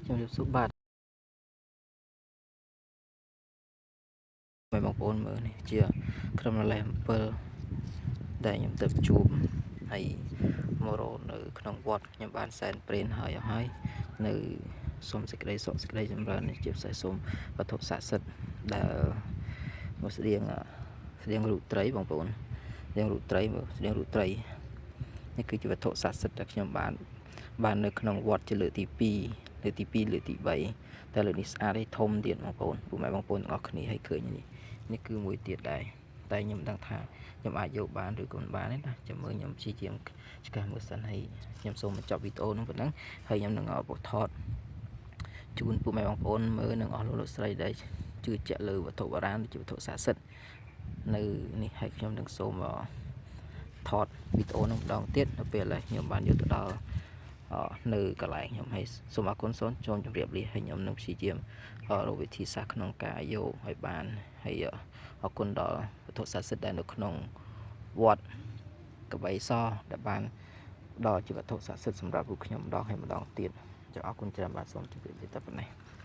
ជំរាបសួរបាទបងប្អូនមើលនេះជាក្រុមរលេស7ដែលខ្ញុំទៅជួបហើយមករកនៅក្នុងវត្តខ្ញុំបានសែនព្រេនហើយអស់ហើយនៅសូមសេចក្តីសុខសេចក្តីចម្រើនជាពិសេសសូមវត្ថុស័ក្តិសិទ្ធិដែលមកស្តៀងស្តៀងរូបត្រីបងប្អូនស្តៀងរូបត្រីមើលស្តៀងរូបត្រីនេះគឺជាវត្ថុស័ក្តិសិទ្ធិដែលខ្ញុំបានបាននៅក្នុងវត្តជាលើកទី2លើកទី2លើកទី3តែលើកនេះស្អាតឯធំទៀតបងប្អូនពុកម៉ែបងប្អូនទាំងអស់គ្នាឲ្យឃើញនេះនេះគឺមួយទៀតដែរតែខ្ញុំមិនដឹងថាខ្ញុំអាចយកបានឬក៏មិនបានទេណាចាំមើលខ្ញុំព្យាយាមឆ្កេះមើលសិនហើយខ្ញុំសូមបញ្ចប់វីដេអូនោះប៉ុណ្ណឹងហើយខ្ញុំនឹងបថតជូនពុកម៉ែបងប្អូនមើលនិងអស់លោកលោកស្រីដែលជឿជាក់លើវត្ថុបុរាណជាវត្ថុស័ក្តិសិទ្ធិនៅនេះហើយខ្ញុំនឹងសូមថតវីដេអូនោះម្ដងទៀតនៅពេលដែលខ្ញុំបានយកទៅដល់នៅកន្លែងខ្ញុំហើយសូមអរគុណសូមជម្រាបលាហើយខ្ញុំនឹងព្យាយាមរកវិធីសាស្ត្រក្នុងការយកឲ្យបានហើយអរគុណដល់វត្ថុស័ក្តិសិទ្ធិដែលនៅក្នុងវត្តកបីសដែលបានដល់ជាវត្ថុស័ក្តិសិទ្ធិសម្រាប់ពួកខ្ញុំម្ដងហើយម្ដងទៀតចាអរគុណច្រើនបាទសូមជម្រាបលាតែប៉ុណ្ណេះ។